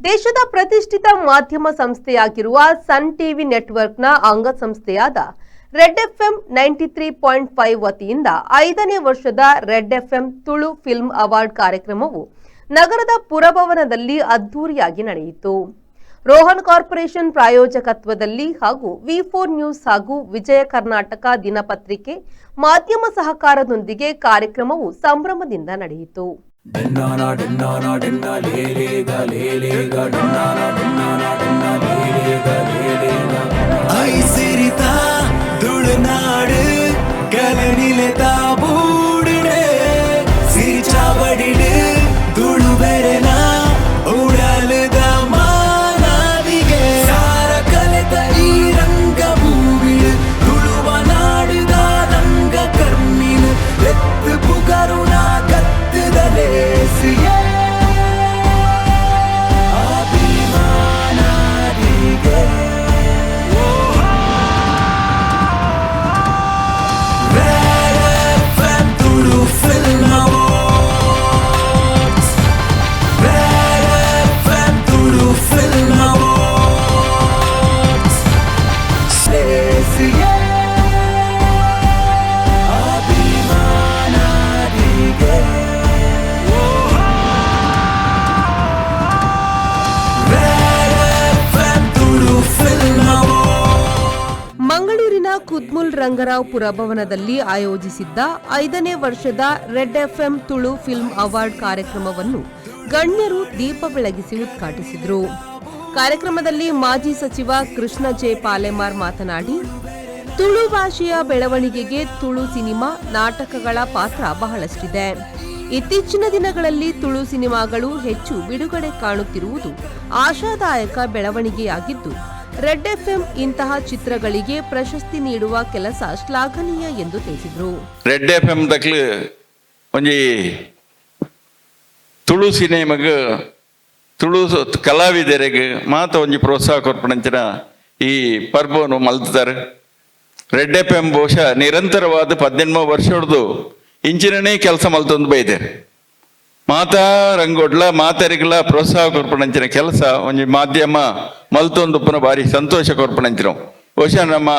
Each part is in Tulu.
ದೇಶದ ಪ್ರತಿಷ್ಠಿತ ಮಾಧ್ಯಮ ಸಂಸ್ಥೆಯಾಗಿರುವ ಸನ್ ಟಿವಿ ನೆಟ್ವರ್ಕ್ನ ಅಂಗಸಂಸ್ಥೆಯಾದ ರೆಡ್ ಎಫ್ಎಂ 93.5 ವತಿಯಿಂದ 5ನೇ ವರ್ಷದ red FM Tulu film award ಕಾರ್ಯಕ್ರಮವು ನಗರದ ಪುರಭವನದಲ್ಲಿ ಅದ್ದೂರಿಯಾಗಿ ನಡೆಯಿತು. ರೋಹನ್ ಕಾರ್ಪೊರೇಷನ್ ಪ್ರಾಯೋಜಕತ್ವದಲ್ಲಿ ಹಾಗೂ ವಿ4 ನ್ಯೂಸ್ ಹಾಗೂ ವಿಜಯ ಕರ್ನಾಟಕ ದಿನಪತ್ರಿಕೆ ಮಾಧ್ಯಮ ಸಹಕಾರದೊಂದಿಗೆ ಕಾರ್ಯಕ್ರಮವು ಸಂಭ್ರಮದಿಂದ ನಡೆಯಿತು. ಡೆನ್ನಾನ ಡೆನ್ನಾನ ಡೆನ್ನ ಲೇಲೇಗ ಲೇಲೇಗ ಡೆನ್ನಾನ ಡೆನ್ನಾನ ಡೆನ್ನ ಲೇಲೇಗ ಲೇಲೇಗ. ಐಸಿರಿತ ತುಳುನಾಡು ಕಲನಿಲೆತ ಬೂಡಿಡೆ ಸಿರಿಚಾವಡಿಡು ತುಳುವೆರೆನ ಉಡಲುದ ಮಾನಾದಿಗೆ ಸಾರ ಕಲೆತ ಈ ರಂಗ ಭೂಮಿಡು ತುಳುವ ನಾಡುದ ರಂಗ ಕರ್ಮಿನು ಎತ್ತು ಪುಗರುನ ಕತ್ತುದ ಲೇಸಿಯೇ ಅಭಿಮಾನಾದಿಗೆ. Red FM Tulu Film Awards. Red FM Tulu Film Awards. ಲೇಸಿಯೇ ಅಭಿಮಾನಾದಿಗೆ. Red FM Tulu Film Awards. ಮಂಗಳೂರಿನ ಕುದ್ಮುಲ್ ರಂಗರಾವ್ ಪುರಭವನದಲ್ಲಿ ಆಯೋಜಿಸಿದ್ದ 5ನೇ ವರ್ಷದ red FM Tulu film award ಕಾರ್ಯಕ್ರಮವನ್ನು ಗಣ್ಯರು ದೀಪ ಬೆಳಗಿಸಿ ಉದ್ಘಾಟಿಸಿದರು. ಕಾರ್ಯಕ್ರಮದಲ್ಲಿ ಮಾಜಿ ಸಚಿವ ಕೃಷ್ಣ ಜೆ ಪಾಲೆಮಾರ್ ಮಾತನಾಡಿ, ತುಳು ಭಾಷೆಯ ಬೆಳವಣಿಗೆಗೆ ತುಳು ಸಿನಿಮಾ, ನಾಟಕಗಳ ಪಾತ್ರ ಬಹಳಷ್ಟಿದೆ. ಇತ್ತೀಚಿನ ದಿನಗಳಲ್ಲಿ ತುಳು ಸಿನಿಮಾಗಳು ಹೆಚ್ಚು ಬಿಡುಗಡೆ ಕಾಣುತ್ತಿರುವುದು ಆಶಾದಾಯಕ ಬೆಳವಣಿಗೆಯಾಗಿದ್ದು, ರೆಡ್ ಎಫ್ಎಂ ಇಂತಹ ಚಿತ್ರಗಳಿಗೆ ಪ್ರಶಸ್ತಿ ನೀಡುವ ಕೆಲಸ ಶ್ಲಾಘನೀಯ ಎಂದು ತಿಳಿಸಿದರು. ರೆಡ್ ಎಫ್ ಎಮ್ ದಕ್ಲು ಒಂಜಿ ತುಳು ಸಿನಿಮಗ್, ತುಳು ಕಲಾವಿದರಿಗೆ ಮಾತ ಒಂಜಿ ಪ್ರೋತ್ಸಾಹ ಕೊರ್ಪಣಂಚಿನ ಈ ಪರ್ಬವನ್ನು ಮಲ್ತಾರೆ. ರೆಡ್ ಎಫ್ ಎಂ ಬಹುಶಃ ನಿರಂತರವಾದ 18 ವರ್ಷಡ್ದು ಇಂಚಿನನೇ ಕೆಲಸ ಮಲ್ತೊಂದು ಬೈದೇರು. ಮಾತಾ ರಂಗೋಡ್ಲ ಮಾತರಿಗಳ ಪ್ರೋತ್ಸಾಹ ಕೊರ್ಪಣಂಚಿನ ಕೆಲಸ ಒಂಜಿ ಮಾಧ್ಯಮ ಮಲ್ತೊಂದು ಪುನಃ ಭಾರಿ ಸಂತೋಷ ಕೊರ್ಪಣಂಚಿನ. ಬಹುಶಃ ನಮ್ಮ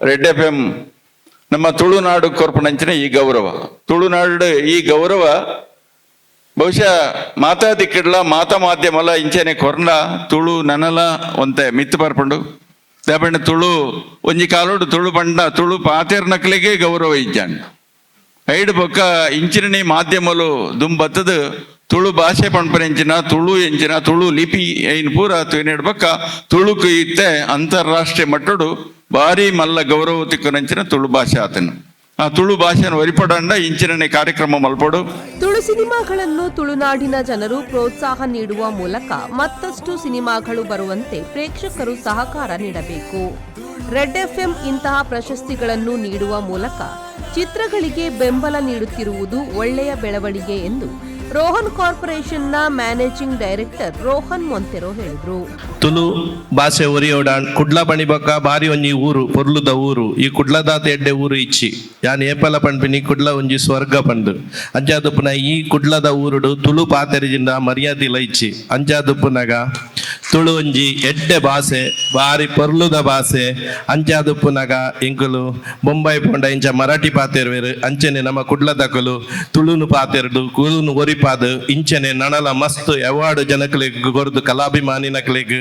ರೆಡ್ ಎಫ್ ಎಂ ನಮ್ಮ ತುಳುನಾಡು ಕೊರ್ಪಣಂಚಿನ ಈ ಗೌರವ, ತುಳುನಾಡು ಈ ಗೌರವ ಬಹುಶಃ ಮಾತಾ ದಿಕ್ಕಡ್ಲ ಮಾತಾ ಮಾಧ್ಯಮಲ ಇಂಚನೆ ಕೊರ್ನ ತುಳು ನನಲ ಒಂತೆ ಮಿತ್ತು ಪರ್ಪಂಡು. ದಾಪಂಡ ತುಳು ಒಂಜಿ ಕಾಲೋಡು ತುಳು ಪಂಡ ತುಳು ಪಾತೆರ್ನಕ್ಲೆಗೆ ಗೌರವ ಇಜ್ಜಾಂಡ್. ಐಡ್ ಬೊಕ್ಕ ಇಂಚಿನನೇ ಮಾಧ್ಯಮಲು ದುಂಬತ್ತದ ತುಳು ಭಾಷೆ ಪಣ್ಪನ ಎಂಚಿನ, ತುಳು ಎಂಚಿನ, ತುಳು ಲಿಪಿ ಐನ್ ಪೂರ ತುಯ್ನೆಡ್ ಬೊಕ್ಕ ತುಳುಕು ಇತ್ತೆ ಅಂತಾರಾಷ್ಟ್ರೀಯ ಮಟ್ಟಡು ಭಾರಿ ಮಲ್ಲ ಗೌರವ ತಿಕ್ಕುನಂಚಿನ ತುಳು ಭಾಷೆ ಆತನು. ಆ ತುಳು ಭಾಷೆನ ಒರಿಪಡಂಡ ಇಂಚಿನನೇ ಕಾರ್ಯಕ್ರಮ ಮಲ್ಪಡು. ತುಳು ಸಿನಿಮಾಗಳನ್ನು ತುಳುನಾಡಿನ ಜನರು ಪ್ರೋತ್ಸಾಹ ನೀಡುವ ಮೂಲಕ ಮತ್ತಷ್ಟು ಸಿನಿಮಾಗಳು ಬರುವಂತೆ ಪ್ರೇಕ್ಷಕರು ಸಹಕಾರ ನೀಡಬೇಕು. ರೆಡ್ ಎಫ್ಎಂ ಇಂತಹ ಪ್ರಶಸ್ತಿಗಳನ್ನು ನೀಡುವ ಮೂಲಕ ಚಿತ್ರಗಳಿಗೆ ಬೆಂಬಲ ನೀಡುತ್ತಿರುವುದು ಒಳ್ಳೆಯ ಬೆಳವಣಿಗೆ ಎಂದು ರೋಹನ್ ಕಾರ್ಪೊರೇಷನ್ನ ಮ್ಯಾನೇಜಿಂಗ್ ಡೈರೆಕ್ಟರ್ ರೋಹನ್ ಮೊಂತೆರೋ ಹೇಳಿದರು. ತುಳು ಭಾಷೆ ಒರಿಯೋಡಾಂಡ್ ಕುಡ್ಲ ಪಣಿಬೊಕ್ಕ ಬಾರಿ ಒಂಜಿ ಊರು, ಪೊರ್ಲುದ ಊರು. ಈ ಕುಡ್ಲದಾತ ಎಡ್ಡೆ ಊರು ಇಚ್ಚಿ. ಯಾನ್ ಏಪಲ ಪನ್ಪಿನಿ, ಕುಡ್ಲ ಒಂಜಿ ಸ್ವರ್ಗ ಪಂದು. ಅಂಚಾದುಪ್ಪುನ ಈ ಕುಡ್ಲದ ಊರುಡು ತುಳು ಪಾತೆರಿಜಿಂದ ಮರ್ಯಾದಿಲ ಇಚ್ಚಿ. ಅಂಚಾದುಪ್ಪುನಗ ತುಳು ಒಂಜಿ ಎಡ್ಡೆ ಭಾಷೆ, ಬಾರಿ ಪೊರ್ಲುದ ಭಾಷೆ. ಅಂಚಾದುಪ್ಪುನಗ ಎಂಕುಲು ಬೊಂಬೈ ಪೋಂಡ ಇಂಚ ಮರಾಠಿ ಪಾತೆರ್ವೆರು. ಅಂಚನೆ ನಮ್ಮ ಕುಡ್ಲದಕುಲು ತುಳುನು ಪಾತೆರ್ದು ಕುಳುನು ಒರಿಪಾದು ಇಂಚನೆ ನನಲ ಮಸ್ತ್ ಅವಾರ್ಡ್ ಜನಕ್ಲೆಗ್ ಕೊರ್ದು, ಕಲಾಭಿಮಾನಿನಕ್ಲೆಗ್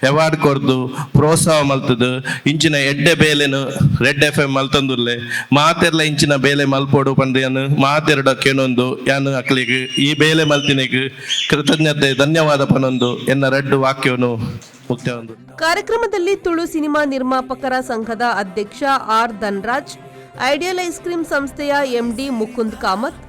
ಅವಾರ್ಡ್ ಕೊರ್ದು ಪ್ರೋತ್ಸಾಹ ಮಲ್ತದು. ಇಂಚಿನ ಎಡ್ಡೆ ಬೇಲೆನು ರೆಡ್ ಎಫ್ ಎಂ ಮಲ್ತೊಂದುಲ್ಲೆ. ಮಾತೆರ್ಲ ಇಂಚಿನ ಬೇಲೆ ಮಲ್ಪೊಡು ಪಂದ್ ಯಾನ್ ಮಾತೆರಡ ಕೇನೊಂದು, ಯಾನ್ ಅಕ್ಲೆಗ್ ಈ ಬೇಲೆ ಮಲ್ತಿನೆಗ್ ಕೃತಜ್ಞತೆ ಧನ್ಯವಾದ ಪನೊಂದು ಎನ್ನ ರಡ್ಡು ವಾಕ್ಯವನ್ನು ಮುಕ್ತಾಯ. ಕಾರ್ಯಕ್ರಮದಲ್ಲಿ ತುಳು ಸಿನಿಮಾ ನಿರ್ಮಾಪಕರ ಸಂಘದ ಅಧ್ಯಕ್ಷ ಆರ್ ಧನ್ರಾಜ್, ಐಡಿಯಲ್ ಐಸ್ ಕ್ರೀಂ ಸಂಸ್ಥೆಯ ಎಂಡಿ ಮುಕುಂದ್ ಕಾಮತ್,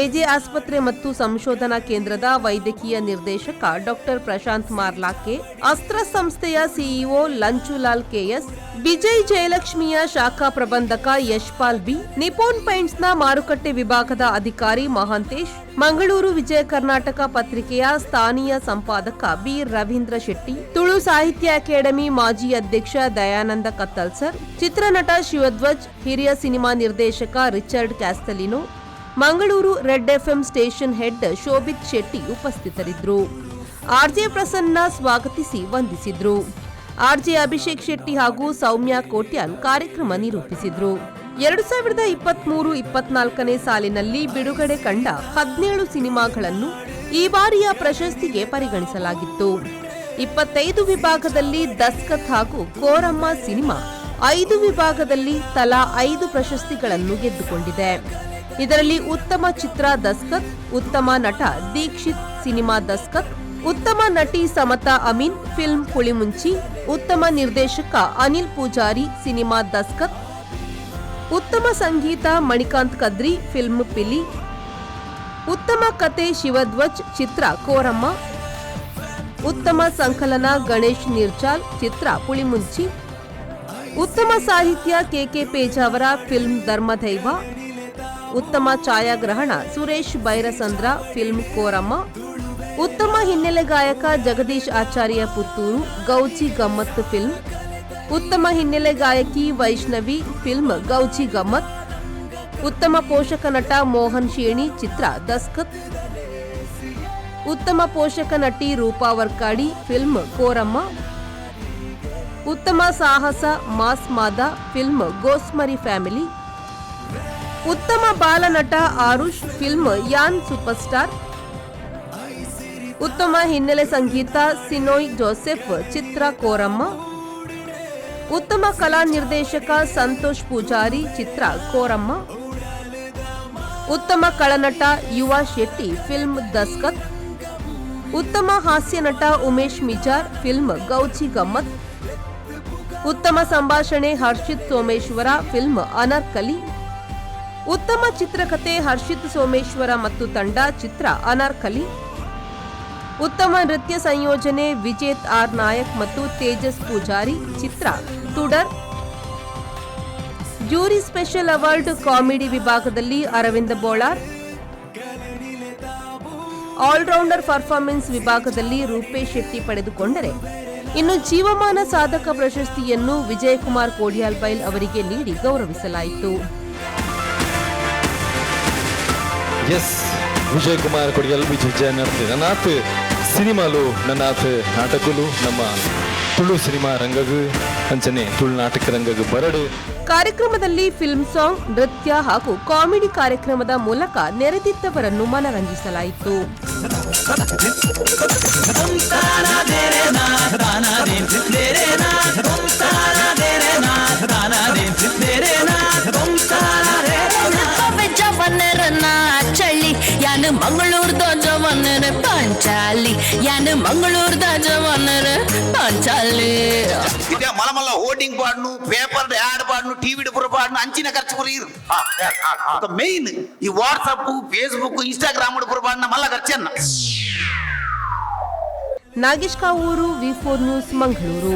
ಎಜೆ ಆಸ್ಪತ್ರೆ ಮತ್ತು ಸಂಶೋಧನಾ ಕೇಂದ್ರದ ವೈದ್ಯಕೀಯ ನಿರ್ದೇಶಕ ಡಾಕ್ಟರ್ ಪ್ರಶಾಂತ್ ಮಾರ್ಲಾಕೆ, ಅಸ್ತ್ರ ಸಂಸ್ಥೆಯ ಸಿಇಒ ಲಂಚುಲಾಲ್ ಕೆಎಸ್, ವಿಜಯ್ ಜಯಲಕ್ಷ್ಮಿಯ ಶಾಖಾ ಪ್ರಬಂಧಕ ಯಶ್ಪಾಲ್ ಬಿ, ನಿಪೋನ್ ಪೈಂಟ್ಸ್ನ ಮಾರುಕಟ್ಟೆ ವಿಭಾಗದ ಅಧಿಕಾರಿ ಮಹಾಂತೇಶ್, ಮಂಗಳೂರು ವಿಜಯ ಕರ್ನಾಟಕ ಪತ್ರಿಕೆಯ ಸ್ಥಾನೀಯ ಸಂಪಾದಕ ಬಿ ರವೀಂದ್ರ ಶೆಟ್ಟಿ, ತುಳು ಸಾಹಿತ್ಯ ಅಕಾಡೆಮಿ ಮಾಜಿ ಅಧ್ಯಕ್ಷ ದಯಾನಂದ ಕತ್ತಲ್ಸರ್, ಚಿತ್ರನಟ ಶಿವಧ್ವಜ್, ಹಿರಿಯ ಸಿನಿಮಾ ನಿರ್ದೇಶಕ Richard Castelino, Mangaluru red FM station head Shobhith Shetty ಉಪಸ್ಥಿತರಿದ್ದರು. ಆರ್ಜೆ ಪ್ರಸನ್ನ ಸ್ವಾಗತಿಸಿ ವಂದಿಸಿದ್ರು. ಆರ್ಜೆ ಅಭಿಷೇಕ್ ಶೆಟ್ಟಿ ಹಾಗೂ ಸೌಮ್ಯ ಕೋಟ್ಯಾನ್ ಕಾರ್ಯಕ್ರಮ ನಿರೂಪಿಸಿದ್ರು. 2023-24ನೇ ಸಾಲಿನಲ್ಲಿ ಬಿಡುಗಡೆ ಕಂಡ 17 ಸಿನಿಮಾಗಳನ್ನು ಈ ಬಾರಿಯ ಪ್ರಶಸ್ತಿಗೆ ಪರಿಗಣಿಸಲಾಗಿತ್ತು. 25 ವಿಭಾಗದಲ್ಲಿ ದಸ್ಕತ್ ಹಾಗೂ ಕೋರಮ್ಮ ಸಿನಿಮಾ ಐದು ವಿಭಾಗದಲ್ಲಿ ತಲಾ ಐದು ಪ್ರಶಸ್ತಿಗಳನ್ನು ಗೆದ್ದುಕೊಂಡಿದೆ. ಇದರಲ್ಲಿ ಉತ್ತಮ ಚಿತ್ರ ದಸ್ಕತ್, ಉತ್ತಮ ನಟ ದೀಕ್ಷಿತ್, ಸಿನಿಮಾ ದಸ್ಕತ್, ಉತ್ತಮ ನಟಿ ಸಮತಾ ಅಮೀನ್, ಫಿಲ್ಮ್ ಪುಳಿಮುಂಚಿ, ಉತ್ತಮ ನಿರ್ದೇಶಕ ಅನಿಲ್ ಪೂಜಾರಿ, ಸಿನಿಮಾ ದಸ್ಕತ್, ಉತ್ತಮ ಸಂಗೀತ ಮಣಿಕಾಂತ್ ಕದ್ರಿ, ಫಿಲ್ಮ್ ಪಿಲಿ, ಉತ್ತಮ ಕತೆ ಶಿವಧ್ವಜ್, ಚಿತ್ರ ಕೋರಮ್ಮ, ಉತ್ತಮ ಸಂಕಲನ ಗಣೇಶ್ ನೀರ್ಚಾಲ್, ಚಿತ್ರ ಪುಳಿಮುಂಚಿ, ಉತ್ತಮ ಸಾಹಿತ್ಯ ಕೆಕೆ ಪೇಜಾವರ, ಫಿಲ್ಮ್ ಧರ್ಮದೈವ, ಉತ್ತಮ ಛಾಯಾಗ್ರಹಣ ಸುರೇಶ್ ಬೈರಸಂದ್ರ, ಫಿಲ್ಮ್ ಕೋರಮ್ಮ, ಉತ್ತಮ ಹಿನ್ನೆಲೆ ಗಾಯಕ ಜಗದೀಶ್ ಆಚಾರ್ಯ ಪುತ್ತೂರು, ಗೌಜಿ ಗಮ್ಮತ್ ಫಿಲ್ಮ್, ಉತ್ತಮ ಹಿನ್ನೆಲೆ ಗಾಯಕಿ ವೈಷ್ಣವಿ, ಫಿಲ್ಮ್ ಗೌಜಿ ಗಮ್ಮತ್, ಉತ್ತಮ ಪೋಷಕ ನಟ ಮೋಹನ್ ಶೇಣಿ, ಚಿತ್ರ ದಸ್ಕತ್, ಉತ್ತಮ ಪೋಷಕ ನಟಿ ರೂಪಾ ವರ್ಕಾಡಿ, ಫಿಲ್ಮ್ ಕೋರಮ್ಮ, ಉತ್ತಮ ಸಾಹಸ ಮಾಸ್ ಮಾದ, ಫಿಲ್ಮ್ ಗೋಸ್ಮರಿ ಫ್ಯಾಮಿಲಿ, ಉತ್ತಮ ಬಾಲನಟ ಆರುಷ್, ಫಿಲ್ಮ್ ಯಾನ್ ಸೂಪರ್ ಸ್ಟಾರ್, ಉತ್ತಮ ಹಿನ್ನೆಲೆ ಸಂಗೀತ ಸಿನೋಯ್ ಜೋಸೆಫ್, ಚಿತ್ರ ಕೋರಮ್ಮ, ಉತ್ತಮ ಕಲಾ ನಿರ್ದೇಶಕ ಸಂತೋಷ್ ಪೂಜಾರಿ, ಚಿತ್ರ ಕೋರಮ್ಮ, ಉತ್ತಮ ಖಳನಟ ಯುವಾ ಶೆಟ್ಟಿ, ಫಿಲ್ಮ್ ದಸ್ಕತ್, ಉತ್ತಮ ಹಾಸ್ಯ ನಟ ಉಮೇಶ್ ಮಿಜಾರ್, ಫಿಲ್ಮ್ ಗೌಜಿ ಗಮ್ಮತ್, ಉತ್ತಮ ಸಂಭಾಷಣೆ ಹರ್ಷಿತ್ ಸೋಮೇಶ್ವರ, ಫಿಲ್ಮ್ ಅನಾರ್ಕಲಿ, ಉತ್ತಮ ಚಿತ್ರಕಥೆ ಹರ್ಷಿತ್ ಸೋಮೇಶ್ವರ ಮತ್ತು ತಂಡ, ಚಿತ್ರ ಅನಾರ್ಕಲಿ, ಉತ್ತಮ ನೃತ್ಯ ಸಂಯೋಜನೆ ವಿಜೇತ್ ಆರ್ ನಾಯಕ್ ಮತ್ತು ತೇಜಸ್ ಪೂಜಾರಿ, ಚಿತ್ರ ತುಡರ್. ಜ್ಯೂರಿ ಸ್ಪೆಷಲ್ ಅವಾರ್ಡ್ ಕಾಮಿಡಿ ವಿಭಾಗದಲ್ಲಿ ಅರವಿಂದ ಬೋಳಾರ್, ಆಲ್ರೌಂಡರ್ ಪರ್ಫಾರ್ಮೆನ್ಸ್ ವಿಭಾಗದಲ್ಲಿ ರೂಪೇಶ್ ಶೆಟ್ಟಿ ಪಡೆದುಕೊಂಡರೆ, ಇನ್ನು ಜೀವಮಾನ ಸಾಧಕ ಪ್ರಶಸ್ತಿಯನ್ನು ವಿಜಯಕುಮಾರ್ ಕೋಡಿಯಾಲ್ಬೈಲ್ ಅವರಿಗೆ ನೀಡಿ ಗೌರವಿಸಲಾಯಿತು. ಎಸ್, ವಿಜಯ್ ಕುಮಾರ್ ಕೊಡಿಯಲ್, ವಿಜಯ್ ಜಯನರ್ತಿ. ನನ್ನಾತ್ ಸಿನಿಮಾಲು, ನನ್ನಾತ್ ನಾಟಕಲು ನಮ್ಮ ತುಳು ಸಿನಿಮಾ ರಂಗಗು ಅಂಚನೆ ತುಳು ನಾಟಕ ರಂಗಗು ಬರಡು. ಕಾರ್ಯಕ್ರಮದಲ್ಲಿ ಫಿಲ್ಮ್ ಸಾಂಗ್, ನೃತ್ಯ ಹಾಗೂ ಕಾಮಿಡಿ ಕಾರ್ಯಕ್ರಮದ ಮೂಲಕ ನೆರೆದಿದ್ದವರನ್ನು ಮನರಂಜಿಸಲಾಯಿತು. ಜವನರ ಚಳಿ ಯಾನು ಮಂಗಳೂರ್ದ ಜವನರ ಪಾಂಚಾಲಿ, ಯಾನು ಮಂಗಳೂರ್ದ ಜವನರ ಪಾಂಚಾಲಿ. ಇತ್ತೆ ಮಲ ಮಲ್ಲ ಹೋರ್ಡಿಂಗ್ ಪಾಡ್ನು, ಪೇಪರ್ ಆಡ್ ಪಾಡ್ನು, ಟಿವಿ ಪುರ ಪಾಡ್ನು, ಅಂಚಿನ ಖರ್ಚು ಪುರ ಇರು. ಮೇನ್ ಈ ವಾಟ್ಸಪ್, ಫೇಸ್ಬುಕ್, ಇನ್ಸ್ಟಾಗ್ರಾಮ್ ಪುರ ಪಾಡ್ನ ಮಲ್ಲ ಖರ್ಚನ್ನ. ನಾಗೇಶ್ ಕಾವೂರು, ವಿ4 ನ್ಯೂಸ್, ಮಂಗಳೂರು.